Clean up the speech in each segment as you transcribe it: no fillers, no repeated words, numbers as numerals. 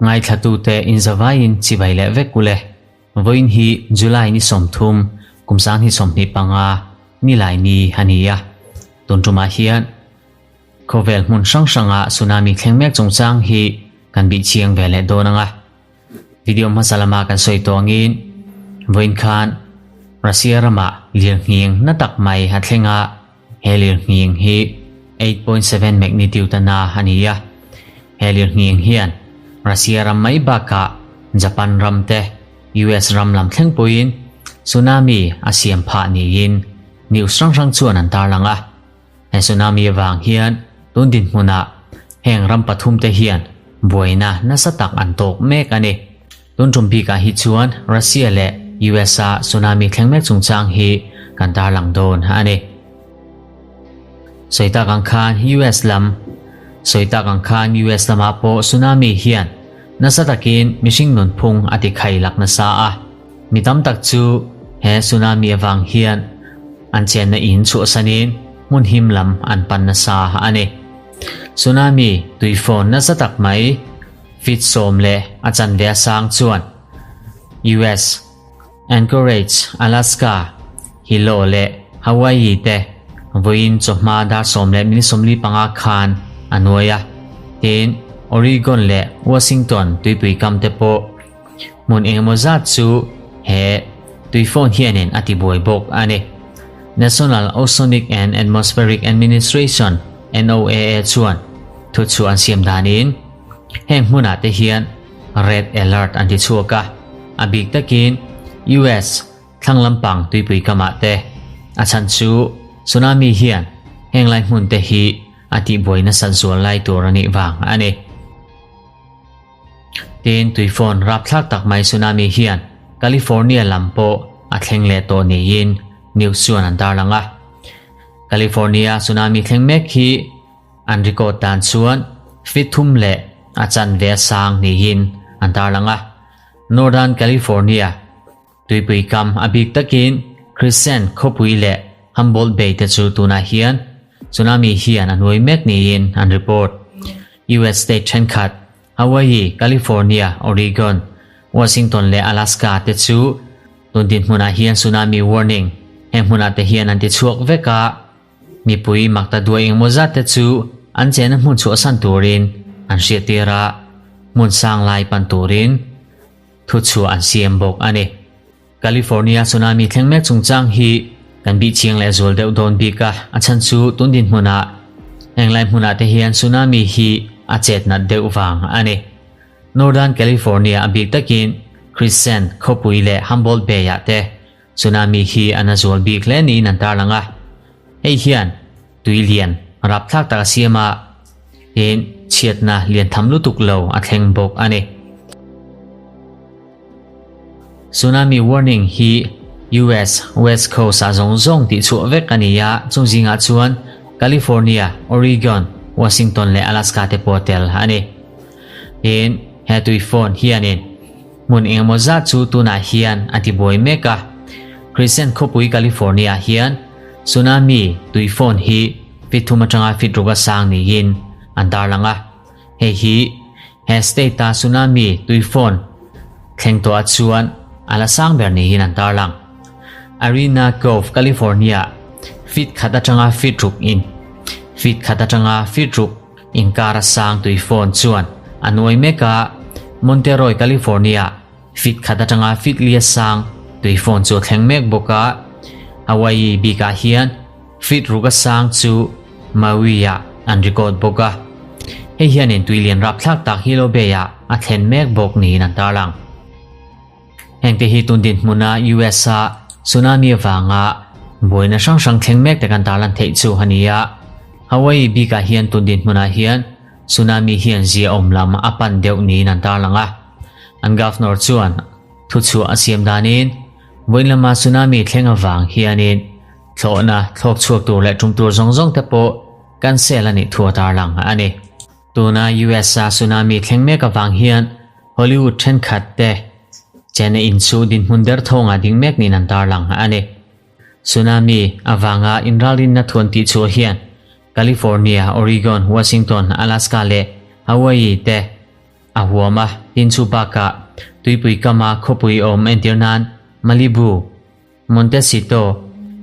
Ngaithlatute inzavaiin chibai leh vek ule. Vawiin hi July ni 30, kum 2025, nilai ni a ni a. Tun tumah hian khawvel hmun hrang hranga tsunami thleng mek chungchang hi kan bih chiang ve leh dawn ang a. Video hmasa lama kan sawi tawh angin vawiin khan Russia ramah lirnghing na tak mai a thleng a, he lirnghing hi 8.7 magnitude a na a ni a. He lirnghing hian Russia ram mai bakah Japan ram te, US ram lam thleng pawhin tsunami a siam phah niin news hrang hrang chuan an tarlang a. He tsunami avang hian tun dinhmunah heng ram pathumte hian buaina nasa tak an tawk mek a ni. Tun tum bikah hi chuan Russia leh US-a tsunami thleng mek chungchang hi kan tarlang dawn a ni. Sawi tak ang khan US lam Sawi tak ang khan US lamah pawh tsunami hian nasa takin mihring nunphung a ti khailak nasa a. Mi tam tak chu he tsunami avang hian An chenna in chhuahsanin hmun him lam an pan nasa a ni. Tsunami tuifawn nasa tak mai feet sawm leh a chanve a sang chuan US, Anchorage, Alaska, Hilo leh Hawaii te vawiin chawhma dar sawm leh minute sawmli panga khan a nuai a. Tin, Oregon leh Washington tuipui kam te pawh Hmun engemaw zat chu he tuifawn hianin a tibuai bawk a ni. National Oceanic and Atmospheric Administration, NOAA, chuan thuchhuah an siam danin heng hmunah te hian Red Alert an ti chhuak a, a bik takin US thlang lampang tuipui kamah te. A chhan chu tsunami hian heng lai hmun te hi a tihbuai nasat zual lai tur a nih vang a ni. Tin, tuifawn rapthlak tak mai tsunami hian California lam pawh a thleng leh tawh niin news chuan an tarlang a. California tsunami thleng mek hi an record dan chuan feet thum leh a chanve a sang niin an tarlang a. Northern California Tuipui kam a bik takin Crescent khawpui leh Humboldt Bay te chu tunah hian tsunami hian a hnuai mek niin an report. US state thenkhat Hawaii, California, Oregon, Washington leh Alaska te chu tun dinhmunah hian tsunami warning heng hmunah te hian an ti chhuak vek a, mipui makta duai engemaw zat te chu an chenna hmun chhuahsan turin an hriattir a, hmun sang lai pan turin Thuchhuah an siam bawk a ni. California tsunami thleng mek chungchang hi kan bih chiang leh zual deuh dawn bik a, a chhan chu tun dinhmunah henglai hmunah te hian tsunami hi a chet nat deuh vang a ni. Northern California a bik takin Crescent khawpui leh Humboldt Bay ah te tsunami hi a na zual bik hle niin an tarlang a. Hei hian tui lian rapthlak tak a siam a, tin chhiatna lian tham lutuk lo a thleng bawk a ni. Tsunami warning hi US West Coast ah zawng zawng tih chhuah vek a ni a, chung zingah chuan California, Oregon, Washington leh Alaska te pawh a tel a ni. Tin, he tui phone hianin hmun engemaw zat chu tunah hian a tibuai mek a. Crescent khawpui California ah hian Tsunami tui phone hi feet thum atanga feet ruk a sang niin an tarlang a. Hei hi he state-a tsunami tui phone thleng tawhah chuan a la sang ber niin an tarlang. Arena Cove, California feet khat atanga feet ruk in feet khat atanga feet ruk inkar a sang tui phone chuan a nuai mek a. Monterey, California Feet khat atanga feet lia sang tui phone chu a thleng mek bawk a, Hawaii bikah hian feet ruk a sang chu Maui-ah an record bawk a. Hei hianin tui lian rapthlak tak Hilo Bay-ah a thlen mek bawk niin an tarlang. Hengte hi tun dinhmuna US-a tsunami avanga buaina hrang hrang thleng mek te kan tarlan theih chu a ni a. Hawaii bikah hian tun dinhmunah hian tsunami hian ziaawm lam a pan deuh niin an tarlang a. An Governor chuan thuchhuah a siam danin vawiin lama tsunami thleng avang hianin thlawhna thlawk chhuak tur leh tum tur zawng zawng te pawh cancel a nih thu a tarlang a ni. Tuna US-a tsunami thleng mek avang hian Hollywood thenkhat te chena in chu dinhmun derthawngah ding mek niin an tarlang a ni. Tsunami avanga inralrinna thuan tih chhuah hian California, Oregon, Washington, Alaska leh Hawaii te a huam a, tin chu bakah tuipui kama khawpui awm entir nan Malibu, Montecito,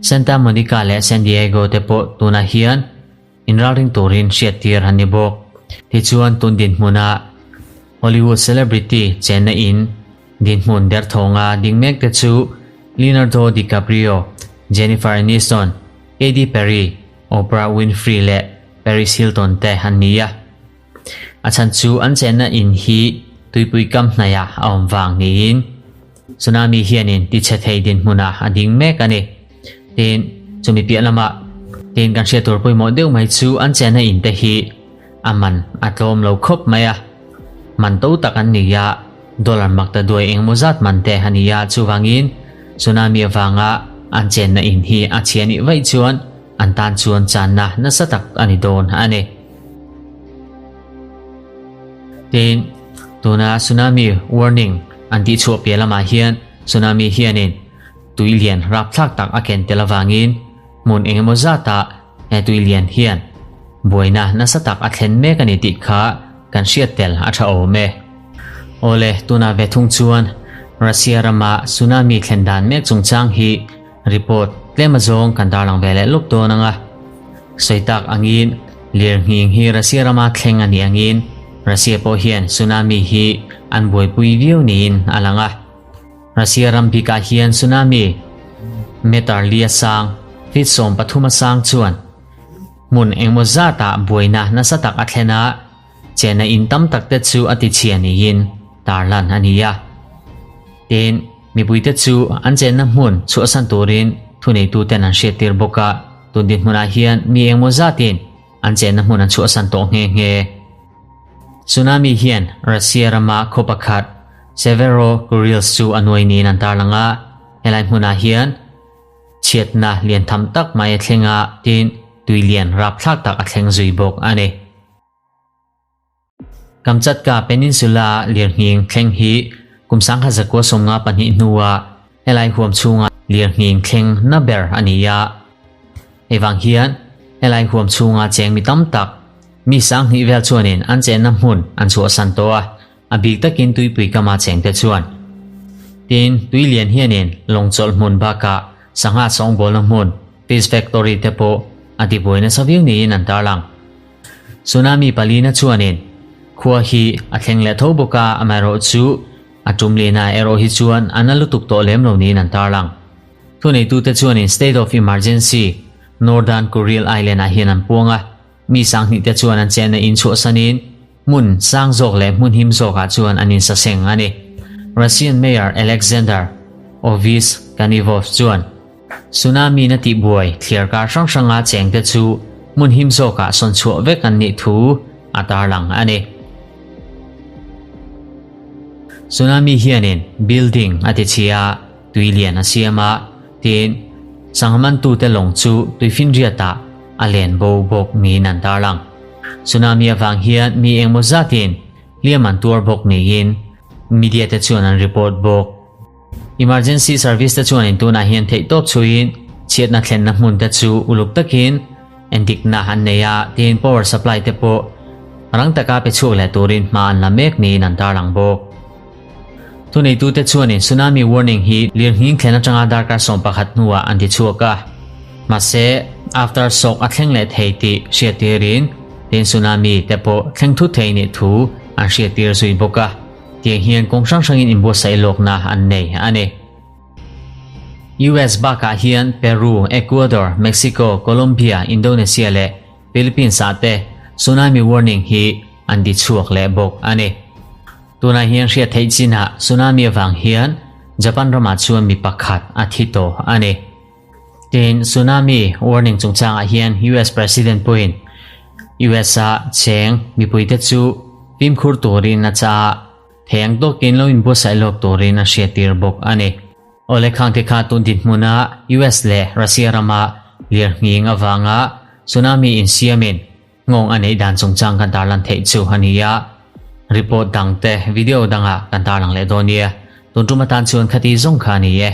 Santa Monica leh San Diego te pawh tunah hian inralring turin hriattir an ni bawk. Tichuan tun dinhmuna Hollywood celebrity chenna in dinhmun derthawnga ding mek te chu Leonardo DiCaprio, Jennifer Aniston, Katy Perry, Oprah Winfrey leh Paris Hilton te an ni a. A chhan chu an chenna in hi tuipui kam hnaihah a awm vang niin tsunami hianin tichhe thei dinhmunah a ding mek a ni. Tin, chumi piah lamah tin kan hriat tur pawimawh deuh mai chu an chenna in te hi a man a tlawm lo khawp mai a. Man to tak an ni a, dollar mak ta duai engemaw zat man te a ni a, chuvangin tsunami avanga an chenna in hi a chhia nih vaih chuan an tan chuan channa nasa tak a ni dawn a ni. Tin, tuna tsunami warning an tih chhuah piah lamah hian tsunami hianin tui lian rapthlak tak a ken tel avangin hmun engemaw zatah he tui lian hian buaina nasa tak a thlen mek a ni tih kha kan hriat tel a tha awm e. Awle, tuna ve thung chuan Russia rama tsunami thlen dan mek chungchang hi Report tlem azawng kan tarlang ve leh lawk dawn ang a. Sawi tak angin lirnghing hi Russia rama thleng a nih angin Russia pawh hian tsunami hi an buaipui viau niin a lang a. Russia ram bikah hian tsunami meter li a sang, feet 13 a sang chuan hmun engmaw zatah buaina nasa tak a thlen a, Chena in tam tak te chu a tichhia niin tarlan a ni a. Tin, mipuite chu an chenna hmun chhuahsan turin thuneituten an hriattir bawk a, tun dinhmunah hian mi engmaw zatin an chenna hmun an chhuahsan tawh nghe nghe. Tsunami hian Russia rama khaw pakhat Severo-Kurilsk chu a nuai niin an tarlang a, helai hmunah hian chhiatna lian tham tak mai a thleng a, tin, tui lian rapthlak tak a thleng zui bawk a ni. Kamchatka Peninsula lirnghing thleng hi kum 1992 hnua helai huam chhunga lirnghing thleng na ber a ni a. Hei vang hian helai huam chhunga cheng mi tam tak, mi 2000 vel chuanin an chenna hmun an chhuahsan tawh a, a bik takin tuipui kama chengte chuan. Tin, tui lian hianin lawng chawlh hmun bakah sangha sawngbawlna hmun, fish factory, te pawh a tibuai nasa viau niin an tarlang. Tsunami palina chuanin khua hi a thleng leh tho bawk a, amaherawhchu a tum lehna erawh hi chuan a na lutuk tawh lem lo niin an tarlang. Thuneitute chuanin State of Emergency Northern Kuril Island ah hian an puang a, mi 2000 te chuan an chenna in chhuahsanin hmun sang zawk leh hmun him zawkah chuan an insaseng a ni. Russian Mayor Alexander Ovis Kanivov chuan Tsunami na tihbuai thliar kar hrang hranga chengte chu hmun him zawkah sawn chhuah vek an nih thu a tarlang a ni. Tsunami hianin building a ti chhi a, tui lian a siam a, tin sangha mantute lawng chu tuifinriatah a len bo bawk niin an tarlang. Tsunami avang hian mi engmaw zatin hliam an tuar bawk niin media te chuan an report bawk. Emergency service te chuanin tunah hian theihtawp chhuiin chhiatna thlenna hmun te chu uluk takin endikna an nei a, tin power supply te pawh rang taka pe chhuak leh turin hma an la mek niin an tarlang bawk. Thuneitute chuanin tsunami warning hi lirnghing thlen atanga darkar 11 hnuah an ti chhuak a, mahse after shock a thleng leh thei tih hriattirin tin tsunami te pawh thleng thut thei nih thu an hriattir zui bawk a. Tiang hian kawng hrang hrangin inbuatsaih lawkna an nei a ni. US bakah hian Peru, Ecuador, Mexico, Colombia, Indonesia leh Philippines ah te tsunami warning hi an ti chhuak leh bawk a ni. Tunah hian hriat theih chinah tsunami avang hian Japan ramah chuan mi pakhat a thi tawh a ni. Tin, tsunami warning chungchangah hian US President pawhin US-a cheng mipuite chu fimkhur turin a chah a, thei ang tawkin lo inbuatsaih lawk turin a hriattir bawk a ni. Awle khangte kha tun dinhmuna US leh Russia rama lirnghing avanga tsunami insiamin nghawng a neih dan chungchang kan tarlan theih chu a ni a, report dangte video dangah kan tarlang leh dawn nia. Tun tum atan chuan khati zawng kha a ni e.